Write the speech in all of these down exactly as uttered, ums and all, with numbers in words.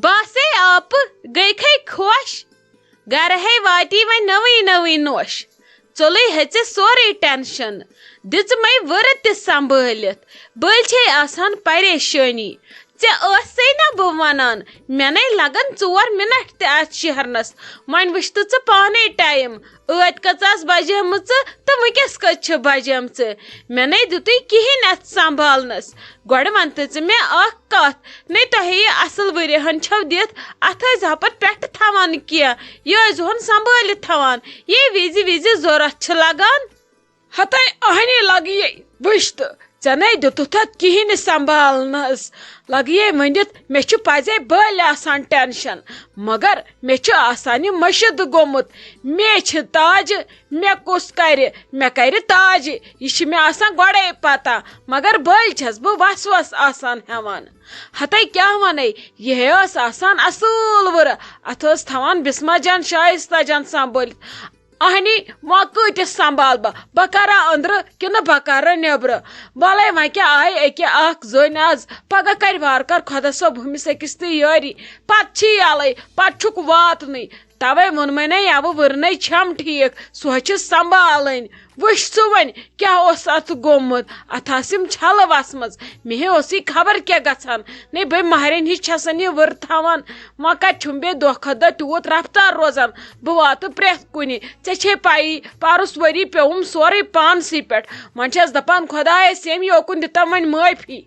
باسے آپہٕ گٔیکھے خۄش، گرٕ ہے واتی وۄنۍ نٔوٕے نٔوٕے نوش۔ ژوٚلُے ہیٚژِ سورُے ٹینشن، دِژمَے وٕرٕ تہِ سنبھٲلِتھ۔ بٔلۍ چھے آسان پریشٲنی۔ ژےٚ ٲسسَے نہ بہٕ وَنان، مےٚ نے لگن ژور منٹ تہِ اَتھ شیہرنَس۔ وۄنۍ وٕچھ تہٕ ژٕ پانے ٹایم، ٲدۍ کٔژ آسہٕ بجیمٕژٕ تہٕ وٕنکیٚس کٔژ چھِ بجیمژٕ؟ مےٚ نے دیُتُے کِہیٖنۍ اَتھ سنبھالنَس۔ گۄڈٕ وَن تہٕ ژٕ مےٚ اَکھ کَتھ، نے تۄہے یہِ اَصٕل ؤریَہَن چھَو دِتھ، اَتھ ٲسۍ زِہا پَتہٕ پٮ۪ٹھٕ تھاوان نہٕ کینٛہہ، یہِ ٲسۍ زِہون سنبھٲلِتھ تھاوان، یہِ وِزِ وِزِ ضوٚرَتھ چھِ لَگان۔ ہَتَے اَہنی لَگہٕ یے، وٕچھ تہٕ، ژےٚ نے دیُتُتھ اَتھ کِہیٖنۍ سنبھالنَس۔ لَگہٕ یے ؤنِتھ، مےٚ چھُ پَزے بٔلۍ آسان ٹینشن، مگر مےٚ چھُ آسان یہِ مٔشِد گوٚمُت۔ مے چھِ تاجہِ، مےٚ کُس کَرِ؟ مےٚ کَرِ تاجہِ، یہِ چھِ مےٚ آسان گۄڈَے پَتہ، مگر بٔلۍ چھَس بہٕ وَس وَس آسان ہٮ۪وان۔ ہَتَے کیٛاہ وَنَے، یِہے ٲس آسان اَصٕل وٕرٕ، اَتھ ٲس تھاوان بِسمہ جان، شایستہ جان سنبھٲلِتھ۔ اہنی، وۄنۍ کۭتِس سنبھال بہٕ؟ بہٕ کرا أنٛدرٕ کِنہٕ بہٕ کرٕ نیٚبرٕ؟ وَلَے وۄنۍ کیٛاہ آیہِ أکیٛاہ اَکھ زٔنۍ آز، پگاہ کرِ وارٕ کارٕ خۄدا صٲب ہُمِس أکِس تہِ یٲری۔ پتہٕ چھی یَلَے، پتہٕ چھُکھ واتنٕے۔ تَوَے ووٚنمَے نَے یَوٕ وٕرنَے چھَم ٹھیٖک، سۄ چھِ سنبھالٕنۍ۔ وٕچھ ژٕ وۄنۍ کیٛاہ اوس اَتھ گوٚمُت، اَتھ آسہٕ یِم چھَلہٕ وَسمَژ۔ مےٚ ہے اوس یہِ خبر کیٛاہ گژھان۔ نے بہٕ مہرٮ۪ن ہِش چھَسَن یہِ وٕر تھاوان۔ وۄنۍ کَتہِ چھُم بیٚیہِ دۄہ کھۄتہٕ دۄہ تیوٗت رفتار روزان؟ بہٕ واتہٕ پرٛٮ۪تھ کُنہِ۔ ژےٚ چھے پَیی، پَرُس ؤری پیوٚوُم سورُے پانسٕے پٮ۪ٹھ۔ وۄنۍ چھَس دَپان، خۄدایَس ییٚمۍ یوکُن دِتَم وۄنۍ معٲفی۔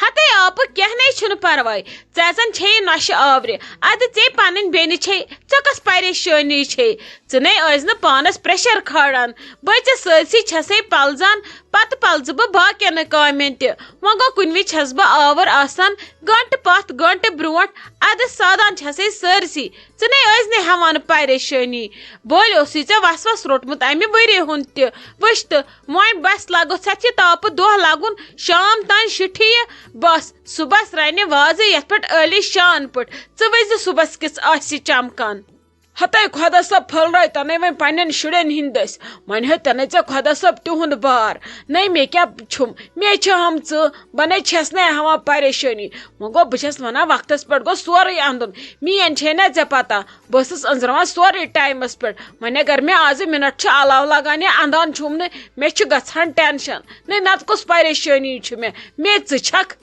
ہَتَے آپہٕ، کینٛہہ نے چھُنہٕ پَرواے۔ ژےٚ زَن چھے نۄشہِ آورِ۔ اَدٕ ژے پَنٕنۍ بیٚنہِ چھے، ژےٚ کۄس پریشٲنی چھے؟ ژٕ نے ٲسۍ نہٕ پانَس پریشر کھالان۔ بہٕ ژےٚ سٲرسٕے چھَسے پَلزان، پَتہٕ پَلزٕ بہٕ باقیَن کامٮ۪ن تہِ۔ وۄنۍ گوٚو، کُنہِ وِزِ چھَس بہٕ آوٕر آسان، گٲنٛٹہٕ پَتھ گٲنٛٹہٕ برونٛٹھ، اَدٕ سادان چھَسے سٲرسٕے۔ ژٕ نے ٲسۍ نہٕ ہٮ۪وان پریشٲنی۔ بٔلۍ اوسُے ژےٚ وَس وَس روٚٹمُت اَمہِ ؤری ہُنٛد تہِ۔ وٕچھ تہٕ، وۄنۍ بس لگوٚو ژےٚ یہِ تاپہٕ دۄہ لگُن، شام تام شِٹھِ یہِ۔ بس، صُبحس رنہِ وازٕ یتھ پٮ۪ٹھ عٲلی شان پٲٹھۍ۔ ژٕ وٕچھ زِ صُبحس کِژھ آسہِ چمکان۔ ہتے خۄدا صٲب پھٔلرٲے تنَے وۄنۍ پننٮ۪ن شُرٮ۪ن ہٕنٛدۍ دٔسۍ۔ وۄنۍ ہے تنَے ژےٚ خۄدا صٲب تِہُنٛد بار۔ نَے مےٚ کیٛاہ چھُم؟ مےٚ چھِ ہٲمژٕ۔ بہٕ نَے چھَس نَے ہٮ۪وان پریشٲنی۔ وۄنۍ گوٚو، بہٕ چھَس وَنان، وقتَس پٮ۪ٹھ گوٚژھ سورُے اَنُن۔ میٛٲنۍ چھے نہ ژےٚ پَتہ، بہٕ ٲسٕس أنٛزراوان سورُے ٹایمَس پٮ۪ٹھ۔ وۄنۍ اگر مےٚ آزٕ مِنَٹ چھُ علاوٕ لَگان یا اَنٛدان چھُم نہٕ، مےٚ چھُ گژھان ٹٮ۪نشَن۔ نَے نَتہٕ کُس پریشٲنی چھُ مےٚ؟ مےٚ ژٕ چھَکھ۔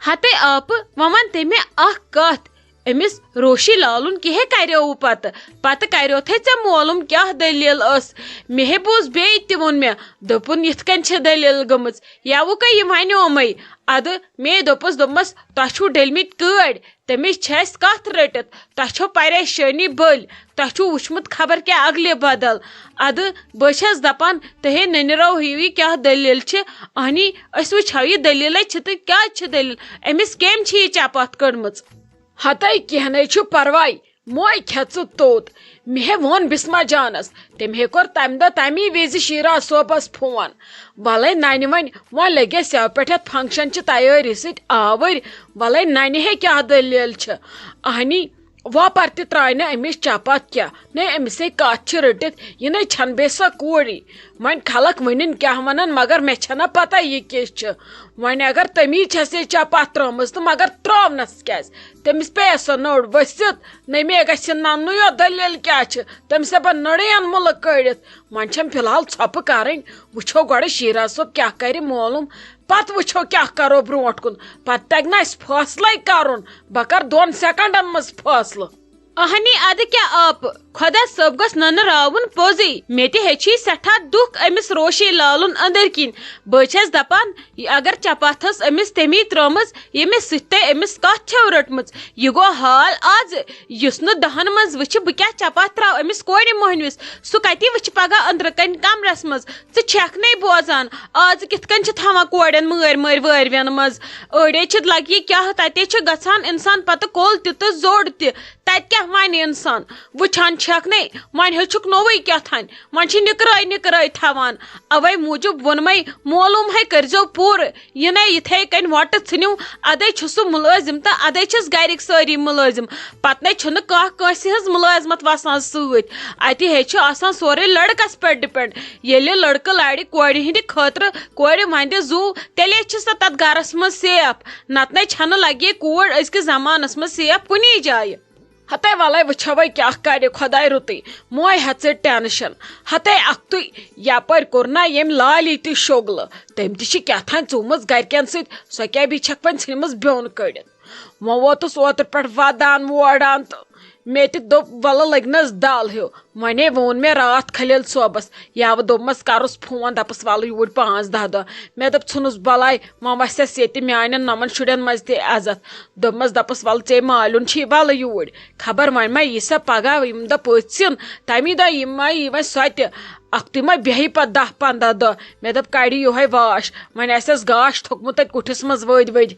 ہَتے آپہٕ، وۄنۍ وَن تٔمۍ مےٚ اَکھ کَتھ۔ أمِس روشی لالُن کیٛاہ کَریووُ پَتہٕ؟ پَتہٕ کَریوتھَے ژےٚ معلوٗم کیٛاہ دٔلیٖل ٲس؟ مےٚ ہے بوٗز بیٚیہِ تہِ ووٚن مےٚ، دوٚپُن، یِتھ کٔنۍ چھِ دٔلیٖل گٔمٕژ۔ یَوٕ کَے یہِ وَنیومَے۔ اَدٕ مے دوٚپُس، دوٚپمَس، تۄہہِ چھُو ڈٔلمٕتۍ کٲڑۍ؟ تٔمِس چھِ اَسہِ کَتھ رٔٹِتھ، تۄہہِ چھو پریشٲنی بٔلۍ، تۄہہِ چھُو وٕچھمُت خبر کیٛاہ اگلہِ بدل۔ اَدٕ بہٕ چھَس دَپان، تُہے نٔنِرو ہِوی کیٛاہ دٔلیٖل چھِ؟ اہنی، أسۍ وٕچھو یہِ دٔلیٖلَے چھِ تہٕ کیٛاہ چھِ دٔلیٖل؟ أمِس کٔمۍ چھِ یہِ چپاتھ کٔڑمٕژ؟ ہَتَے کینٛہہ نَے چھُ پرواے، موے کھےٚ ژٕ توٚت۔ مےٚ ہے ووٚن بِسما جانَس، تٔمۍ ہے کوٚر تَمہِ دۄہ تَمی وِزِ شیٖرا صٲبَس فون۔ وَلَے نَنہِ وۄنۍ، وۄنۍ لٔگۍ أسۍ یَوٕ پٮ۪ٹھ یَتھ فنٛکشن چہِ تیٲری سۭتۍ آوٕرۍ۔ وَلَے نَنہِ ہے کیٛاہ دٔلیٖل چھِ؟ اَہنی، وۄپَر تہِ ترٛاے نہٕ أمِس چپاتھ کیٛاہ۔ نے أمِس ہے کَتھ چھِ رٔٹِتھ، یہِ نے چھَنہٕ بیٚیہِ سۄ کوٗرٕے۔ وۄنۍ خلق ؤنِن کیٛاہ وَنَن، مگر مےٚ چھَنہ پَتہ یہِ کِژھ چھِ۔ وۄنۍ اگر تٔمی چھَس یہِ چپاتھ ترٛٲومٕژ تہٕ مگر ترٛٲونَس کیٛازِ؟ تٔمِس پیٚیہِ سۄ نٔر ؤسِتھ۔ نٔمی گژھِ نَننُے یوت دٔلیٖل کیٛاہ چھِ، تٔمِس ہٮ۪بَن نٔرٕے اَن مُلہٕ کٔڑِتھ۔ وۄنۍ چھَم فی الحال ژھۄپہٕ کَرٕنۍ، وٕچھو گۄڈٕ شیٖرا صٲب کیٛاہ کَرِ معلوٗم، پَتہٕ وٕچھو کیٛاہ کَرو برونٛٹھ کُن۔ پَتہٕ تَگہِ نہٕ اَسہِ فٲصلَے کَرُن، بہٕ کَرٕ دۄن سٮ۪کنٛڈَن منٛز فٲصلہٕ۔ اہنی، اَدٕ کیٛاہ آپہٕ؟ خۄدا صٲب گوٚژھ ننہٕ راوُن پوٚزُے۔ مےٚ تہِ ہیٚچھی سٮ۪ٹھاہ دُکھ أمِس روشی لالُن أنٛدٕرۍ کِنۍ۔ بہٕ چھَس دَپان، یہِ اگر چپاتھ ٲس أمِس تٔمی ترٲومٕژ، ییٚمِس سۭتۍ تۄہہِ أمِس کَتھ چھَو رٔٹمٕژ، یہِ گوٚو حال آزٕ۔ یُس نہٕ دَہَن منٛز وٕچھِ، بہٕ کیٛاہ چپاتھ ترٛاوٕ أمِس کورِ مۄہنوِس؟ سُہ کَتہِ وٕچھِ پگاہ أنٛدرٕ کَنہِ کمرَس منٛز؟ ژٕ چھَکھ نے بوزان، آز کِتھ کٔنۍ چھِ تھاوان کورٮ۪ن مٲرۍ مٲرۍ وٲرۍوٮ۪ن منٛز؟ أڑے چھِ لَگہِ یہِ کیٛاہ تَتے چھِ گژھان اِنسان پَتہٕ کول تہِ تہٕ زوٚڑ تہِ۔ تتہِ کیٛاہ ونہِ انسان؟ وٕچھان چھکھ نے، وۄنۍ ہیوٚچھُکھ نوٚوُے کیٛاہ تھانۍ، وۄنۍ چھِ نِکرٲے نِکرٲے تھاوان۔ اوے موٗجوٗب ووٚنمے، معلوم ہے کٔرۍزیو پوٗرٕ، یہِ نے یِتھے کٔنۍ وۄٹہٕ ژھٕنِو، ادے چھُ سُہ مُلٲزِم تہٕ ادے چھِس گرِکۍ سٲری مُلٲزِم۔ پتہٕ نے چھُنہٕ کانٛہہ کٲنٛسہِ ہٕنٛز مُلٲزمت وسان سۭتۍ۔ اتہِ ہے چھُ آسان سورُے لڑکس پٮ۪ٹھ depend۔ ییٚلہِ لڑکہٕ لڑِ کورِ ہٕنٛدِ خٲطرٕ، کورِ ونٛدِ زُو، تیٚلے چھِ سۄ تتھ گرس منٛز safe۔ نتہٕ نے چھنہٕ لگہِ کوٗر أزکِس زمانس منٛز safe کُنی جایہِ۔ ہتے ولے وٕچھو وۄنۍ کیٛاہ کرِ خۄداے رُتٕے، موے ہیژٕ tension۔ ہتے اکھتُے یپٲرۍ کوٚر نا ییٚمۍ لالی تہِ شوٚگلہٕ، تٔمۍ تہِ چھِ کیٛاہ تام ژوٗمٕژ گرِکٮ۪ن سۭتۍ، سۄ کیٛاہ بیٚیہِ چھکھ وۄنۍ ژھٕنمٕژ بیوٚن کٔڑِتھ۔ وۄنۍ ووتُس اوترٕ پٮ۪ٹھ ودان وۄڑان تہٕ مےٚ تہِ دوٚپ ولہٕ لٔگنس دل ہیوٗ۔ وۄنے ووٚن مےٚ راتھ خلیل صٲبس، یاوٕ دوٚپمس کرُس فون، دپس ولہٕ یوٗرۍ پانٛژھ دہ دۄہ۔ مےٚ دوٚپ ژھٕنُس بلاے، وۄنۍ وسٮ۪س ییٚتہِ میانٮ۪ن نۄمن شُرٮ۪ن منٛز تہِ عزت۔ دوٚپمس دپس ولہٕ ژے مالیُن چھُے ولہٕ یوٗرۍ۔ خبر وۄنۍ ما یی سۄ پگاہ، ییٚمہِ دۄہ پٔژھۍ یِن، تمی دۄہ یِم ما یی وۄنۍ سۄ تہِ۔ اکھتُے ما بیٚہہِ پتہٕ دہ پنٛداہ دۄہ۔ مےٚ دوٚپ کڑِ یِہوے واش، وۄنۍ آسٮ۪س گاش تھوٚکمُت تتہِ کُٹھِس منٛز ؤدۍ ؤدۍ۔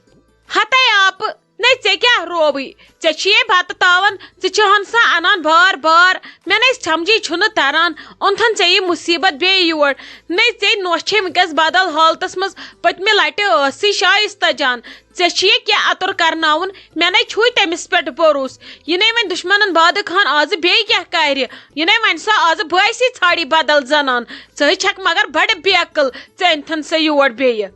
ہتے آپہٕ، نے ژےٚ کیٛاہ رووٕے؟ ژےٚ چھُیے بتہٕ تاوان، ژٕ چھُہن سا انان بار بار۔ مےٚ نے سمجھی چھُنہٕ تران، اوٚنتھن ژےٚ یہِ مُصیبت بیٚیہِ یور۔ نے ژےٚ نوچھے وٕنکیٚس بدل حالتس منٛز، پٔتمہِ لٹہِ ٲسٕے شایستہ جان۔ ژےٚ چھُیے کینٛہہ اتُر کرناوُن، مےٚ نے چھُے تٔمِس پٮ۪ٹھ بھروسہٕ۔ یہِ نے وۄنۍ دُشمنن بادٕ خان آزٕ بیٚیہِ کیٛاہ کرِ؟ یہِ نے وۄنۍ سۄ آزٕ بٲسی ژھانڈی بدل زنان۔ ژٕے چھکھ مگر بڑٕ بیقل، ژےٚ أنتھن سۄ یور بیٚیہِ۔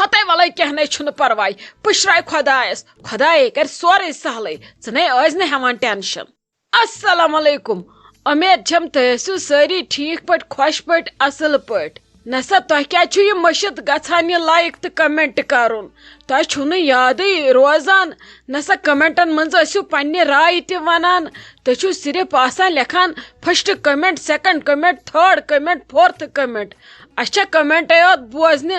ہتے ولے کینٛہہ نے چھُنہٕ پرواے، پُشراے خۄدایس، خۄدایے کرِ سورُے سہلٕے، ژٕ نے ٲسۍ نہٕ ہٮ۪وان tension۔ السلام علیکم، امید چھم تُہۍ ٲسِو سٲری ٹھیٖک پٲٹھۍ، خۄش پٲٹھۍ، اصٕل پٲٹھۍ۔ نسا تۄہہِ کیٛازِ چھُ یہِ مٔشِتھ گژھان یہِ like تہٕ comment کرُن؟ تۄہہِ چھُو نہٕ یادٕے روزان۔ نسا commentن منٛز ٲسِو پننہِ راے تہِ ونان۔ تُہۍ چھِو صرف آسان لیکھان first comment، second comment، third comment، fourth comment۔ اَسہِ چھےٚ commentے یوت بوزنہِ۔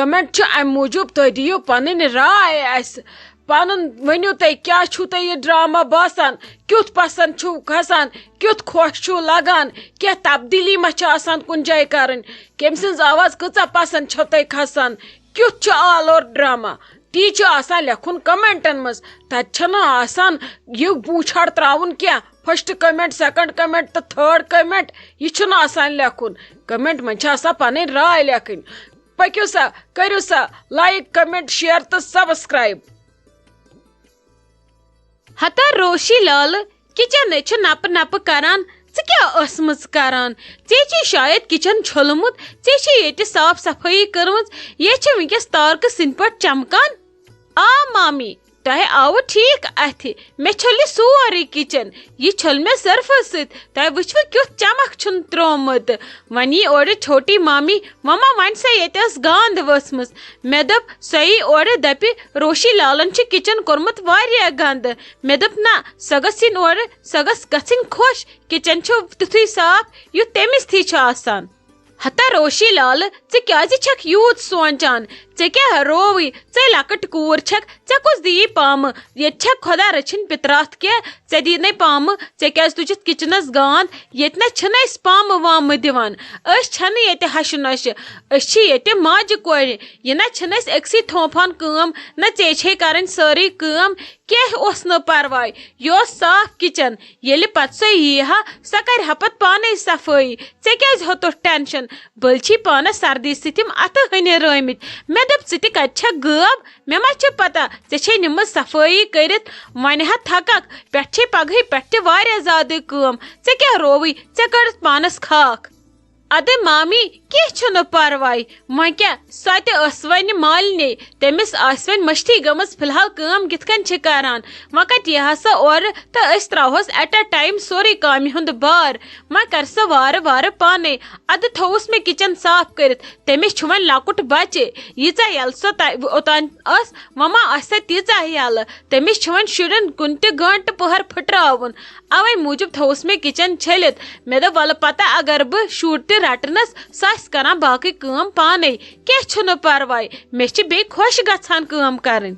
Comment چھُ اَمہِ موٗجوٗب، تُہۍ دِیِو پنٕنۍ راے اَسہِ۔ پنُن ؤنِو تُہۍ، کیٛاہ چھُو تۄہہِ یہِ ڈرامہ باسان؟ کیُتھ پسند چھُو کھسان؟ کیُتھ خۄش چھُو لگان؟ کینٛہہ تبدیٖلی ما چھِ آسان کُنہِ جایہِ کرٕنۍ؟ کٔمۍ سٕنٛز آواز کۭژاہ پسند چھو تۄہہِ کھسان؟ کیُتھ چھُ all over ڈرامہ؟ تی چھُ آسان لیکھُن commentن منٛز۔ تتہِ چھنہٕ آسان یہِ بوٗچھڑ تراوُن کینٛہہ۔ First comment، second comment تہٕ third comment، یہِ چھُنہٕ آسان لیکھُن۔ Comment منٛز چھِ آسان پنٕنۍ راے لیکھٕنۍ۔ پٔکِو سا، کٔرِو سا like، comment، share تہٕ subscribe۔ ہتا روشی لالہٕ، کچنٕچ چھِ نپہٕ نپہٕ کران، ژٕ کیٛاہ ٲسمٕژ کران؟ ژےٚ چھے شاید کچن چھوٚلمُت، ژےٚ چھے ییٚتہِ صاف صفٲیی کٔرمٕژ، یہِ چھِ وٕنکیٚس تارکہٕ سٕنٛدۍ پٲٹھۍ چمکان۔ آ مامی، تۄہہِ آوٕ ٹھیٖک اَتھِ، مےٚ چھوٚل یہِ سورُے کچن، یہِ چھوٚل مےٚ سرفہٕ سۭتۍ، تۄہہِ وٕچھوٕ کیُتھ چمک چھُن ترٛوومُت۔ وۄنۍ یی اورٕ چھوٹی مامی، وۄنۍ ما وَنہِ سۄ ییٚتہِ ٲس گانٛد ؤژھمٕژ؟ مےٚ دوٚپ، سۄ یی اورٕ دَپہِ، روشی لالن چھُ کچن کوٚرمُت واریاہ گنٛدٕ۔ مےٚ دوٚپ، نہ، سۄ گٔژھ یِنۍ اورٕ، سۄ گٔژھ گژھٕنۍ خۄش، کچن چھُ تیُتھُے صاف، یُتھ تٔمِس تھی چھُ آسان۔ ہتا روشی لالہٕ، ژٕ کیٛازِ چھکھ یوٗت سونٛچان؟ ژےٚ کیٛاہ رووٕے؟ ژے لۄکٕٹ کوٗر چھکھ، ژےٚ کُس دِیی پامہٕ؟ ییٚتہِ چھےٚ خۄدا رٔچھِنۍ پِتراتھ کینٛہہ، ژےٚ دِیی نے پامہٕ، ژےٚ کیٛازِ تُجِتھ کچنس گانٛد؟ ییٚتہِ نہ چھِنہٕ أسۍ پامہٕ وامہٕ دِوان، أسۍ چھَنہٕ ییٚتہِ ہشہِ نۄشہِ، أسۍ چھِ ییٚتہِ ماجہِ کورِ، یہِ نہ چھِنہٕ أسۍ أکسٕے تھوپان کٲم، نہ ژےٚ چھے کرٕنۍ سٲرٕے کٲم، کینٛہہ اوس نہٕ پرواے، یہِ اوس صاف کچن، ییٚلہِ پتہٕ سۄ ییٖہا، سۄ کرِ ہا پتہٕ پانے صفٲیی۔ ژےٚ کیٛازِ ہیوٚتُتھ tension؟ بٔلۍ چھی پانس سردی سۭتۍ یِم اتھٕ ہٕنہِ رٲومٕتۍ۔ مےٚ دوٚپ، ژٕ تہِ کتہِ چھکھ غٲب؟ مےٚ ما چھِ پتہ، ژےٚ چھے نِمٕژ صفٲیی کٔرِتھ۔ وۄنۍ ہا تھککھ، پٮ۪ٹھ چھے پگہٕے پٮ۪ٹھ تہِ واریاہ زیادٕ کٲم۔ ژےٚ کیٛاہ رووٕے؟ ژےٚ کٔڑٕتھ پانس خاکھ۔ ادٕ مامی، کینٛہہ چھُنہٕ پرواے۔ وۄنۍ کیٛاہ، سۄ تہِ ٲس وۄنۍ مالِنی، تٔمِس آسہِ وۄنۍ مٔشتھٕے گٔمٕژ فی الحال کٲم کِتھ کٔنۍ چھِ کران۔ وۄنۍ کتہِ یی ہا سۄ اورٕ تہٕ أسۍ ترٛاوہوس at a time سورُے کامہِ ہُنٛد بار۔ وۄنۍ کر سۄ وارٕ وارٕ پانے۔ ادٕ تھووُس مےٚ کچن صاف کٔرِتھ۔ تٔمِس چھُ وۄنۍ لۄکُٹ بچہِ۔ ییٖژاہ ییٚلہِ سۄ تہ-، اوٚتام ٲس، وۄنۍ ما آسہِ سۄ تیٖژاہ ییٚلہٕ؟ تٔمِس چھُ وۄنۍ شُرٮ۪ن کُنہِ تہِ گٲنٛٹہٕ پٔہر پھٕٹراوُن۔ اوے موٗجوٗب تھووُس مےٚ کچن چھٔلِتھ۔ مےٚ دوٚپ، وَلہٕ پتہ اگر بہٕ شُر تہِ رٹنس، سُہ آسہِ کران باقٕے کٲم پانے۔ کینٛہہ چھُنہٕ پرواے، مےٚ چھِ بیٚیہِ خۄش گژھان کٲم کرٕنۍ۔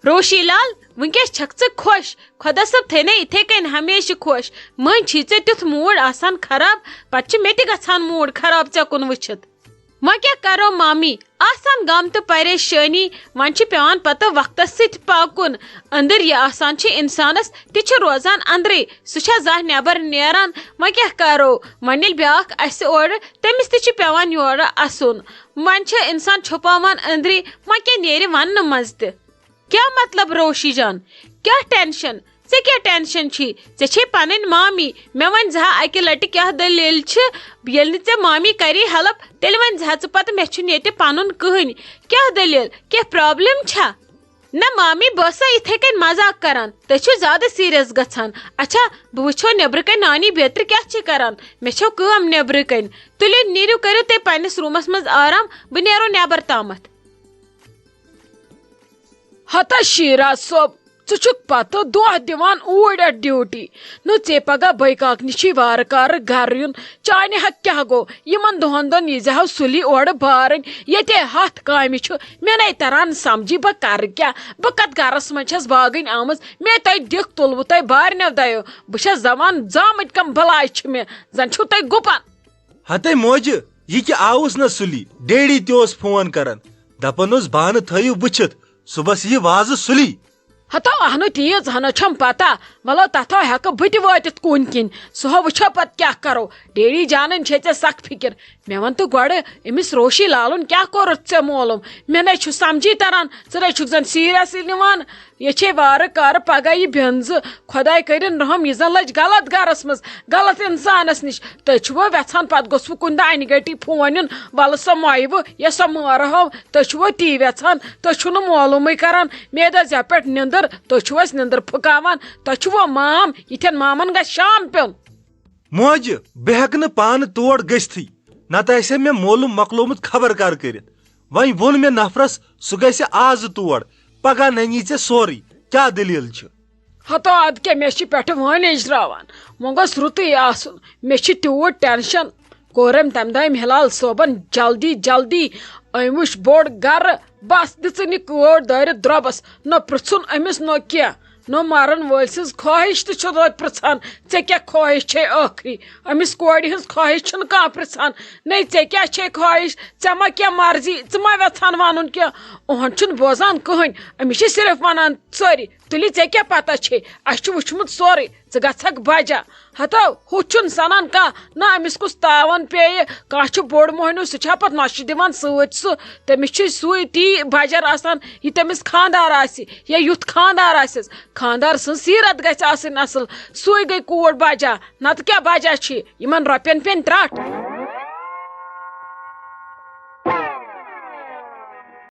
روشی لال، وٕنکیٚس چھکھ ژٕ خۄش؟ خۄدا صٲب تھٲینَے یِتھے کٔنۍ ہمیشہٕ خۄش۔ مٔنٛزۍ چھی ژےٚ تیُتھ mood آسان خراب، پتہٕ چھُ مےٚ تہِ گژھان mood خراب ژےٚ کُن وٕچھِتھ۔ وۄنۍ کیٛاہ کرو مامی؟ آسان غم تہٕ پریشٲنی، وۄنۍ چھِ پٮ۪وان پتہٕ وقتس سۭتۍ پکُن۔ أنٛدٕرۍ یہِ آسان چھِ انسانس، تہِ چھِ روزان أنٛدرٕے، سُہ چھا زانٛہہ نٮ۪بر نیران؟ وۄنۍ کیٛاہ کرو؟ وۄنۍ ییٚلہِ بیٛاکھ اسہِ اورٕ، تٔمِس تہِ چھُ پٮ۪وان یورٕ اسُن۔ وۄنۍ چھِ انسان چھُپاوان أنٛدری، وۄنۍ کیٛاہ نیرِ وننہٕ منٛز تہِ؟ کیٛاہ مطلب روشی جان؟ کیٛاہ ٹینشن؟ ژےٚ کیٛاہ ٹینشن چھی؟ ژےٚ چھے پنٕنۍ مامی۔ مےٚ ؤنۍ زِ ہا اکہِ لٹہِ کیٛاہ دٔلیٖل چھِ؟ ییٚلہِ نہٕ ژےٚ مامی کری ہیلپ، تیٚلہِ ؤنۍ زِ ہا ژٕ پتہٕ مےٚ چھُنہٕ ییٚتہِ پنُن کٕہٕنۍ۔ کیٛاہ دٔلیٖل؟ کینٛہہ پرابلم چھا؟ نہ مامی، بہٕ ٲسا یِتھے کٔنۍ مزاق کران۔ تُہۍ چھِو زیادٕ سیریس گژھان۔ اچھا، بہٕ وٕچھو نیبرٕ کنۍ نانی بیترِ کیٛاہ چھِ کران۔ مےٚ چھو کٲم نیبرٕ کنۍ۔ تُلِو نیٖرِو، کٔرِو تُہۍ پننِس روٗمس منٛز آرام، بہٕ نیرو نیبر تامتھ۔ ہتا شیرا صٲب، ژٕ چھُکھ پتہٕ دۄہ دِوان اوٗرۍ اَتھ ڈیوٹی۔ نہٕ ژےٚ پگاہ بٲے کاکنہِ چھی وارٕ کارٕ گرٕ یُن۔ چانہِ حق کیٛاہ گوٚو؟ یِمن دۄہن دۄن یی زِ ہاو سُلی اورٕ بارٕنۍ، ییٚتے ہتھ کامہِ چھُ۔ مےٚ نے تران سمجھی بہٕ کرٕ کیٛاہ؟ بہٕ کتھ گرس منٛز چھَس باگٕنۍ آمٕژ؟ مےٚ تۄہہِ دِکھ تُلوٕ تۄہہِ بارنیو دۄیو۔ بہٕ چھَس زوان زامٕتۍ کم بلاے چھِ مےٚ، زن چھِو تُہۍ گُپن۔ ہتے موجہِ، یہِ کہِ آوُس نہ سُلی، ڈیڈی تہِ اوس فون کران، دپان اوس بانہٕ تھٲیِو وٕچھِتھ، صُبحس یی وازٕ سُلی۔ ہتو اہنو تیٖژ ہنا چھم پتہ، مطلب تتھو ہیکہٕ بہٕ تہِ وٲتِتھ کُن کِنۍ، سُہ ہو وٕچھو پتہٕ کیٛاہ کرو۔ ڈیڈی جانن چھے ژےٚ سخ فکر۔ مےٚ ون تہٕ گۄڈٕ، أمِس روشی لالُن کیٛاہ کوٚرُتھ ژےٚ معلوم؟ مےٚ نے چھُ سمجھی تران، ژٕ نے چھُکھ زن سیریسلی نِوان۔ یہِ چھے وارٕ کارٕ پگاہ یہِ بٮ۪نزٕ۔ خۄداے کٔرِن رحم، یہِ زن لٔج غلط گرس منٛز، غلط انسانس نِش۔ تُہۍ چھِوٕ وٮ۪ژھان پتہٕ گوٚژھ وۄنۍ کُنہِ دۄہ انہِ گٹی فون یُن، ولہٕ سۄ مۄیہِ وٕ یا سۄ مٲرہو؟ تُہۍ چھِوٕ تی وٮ۪ژھان؟ تُہۍ چھِو نہٕ معلومٕے کران۔ میدس یپٮ۪ٹھ نِندٕر، تُہۍ چھِو اَسہِ نِندٕر پھُکاوان۔ تۄہہِ چھُوا مام؟ یِتھٮ۪ن مامن گژھِ شام پیوٚن۔ موجہِ، بہٕ ہٮ۪کہٕ نہٕ پانہٕ تور گٔژھتھٕے، نتہٕ آسہِ ہے مےٚ مولوٗم مۄکلومُت خبر کر کٔرِتھ۔ وۄنۍ ووٚن مےٚ نفرس، سُہ گژھِ آزٕ تور، پگاہ ننی ژےٚ سورُے۔ کیٛاہ دٔلیٖل چھِ؟ ہتو ادٕ کیٛاہ، مےٚ چھِ پٮ۪ٹھٕ وٲنۍ اجراوان۔ وۄنۍ گوٚژھ رُتُے آسُن۔ مےٚ چھِ تیوٗت ٹینشن۔ کوٚر أمۍ تمہِ دۄہ أمۍ ہلال صٲبن جلدی جلدی۔ أمۍ وٕچھ بوٚڑ گرٕ، بس دِژٕن یہِ کٲڑ دٲرِتھ درٛۄبس۔ نہ پرٛژھُن أمِس نہ کینٛہہ۔ نہ مرن وٲلۍ سٕنٛز خواہش تہِ چھُ توتہِ پرٛژھان، ژےٚ کیٛاہ خواہش چھے ٲخری؟ أمِس کورِ ہٕنٛز خواہش چھُنہٕ کانٛہہ پرٛژھان۔ نے ژےٚ کیٛاہ چھے خواہش؟ ژےٚ ما کینٛہہ مرضی؟ ژٕ ما وٮ۪ژھان ونُن کینٛہہ؟ اُہُنٛد چھُنہٕ بوزان کٕہٕنۍ۔ أمِس چھِ صرف ونان ژٔرۍ۔ تُلِتھ ژےٚ کیٛاہ پتہ چھے؟ اَسہِ چھُ وٕچھمُت سورُے۔ ژٕ گژھکھ بجا۔ ہتو، ہُہ چھُنہٕ سنان کانٛہہ۔ نہ أمِس کُس تاوان پیٚیہِ؟ کانٛہہ چھُ بوٚڑ مۄہنیو، سُہ چھا پتہٕ نۄشہِ دِوان سۭتۍ سُہ؟ تٔمِس چھُ سُے تی بجر آسان، یہِ تٔمِس خانٛدار آسہِ، یا یُتھ خانٛدار آسٮ۪س۔ خانٛدار سٕنٛز سیٖرت گژھِ آسٕنۍ اصل۔ سُے گٔے کوٗر بجا، نتہٕ کیٛاہ بجا چھِ؟ یِمن رۄپین پٮ۪ن ترٹھ۔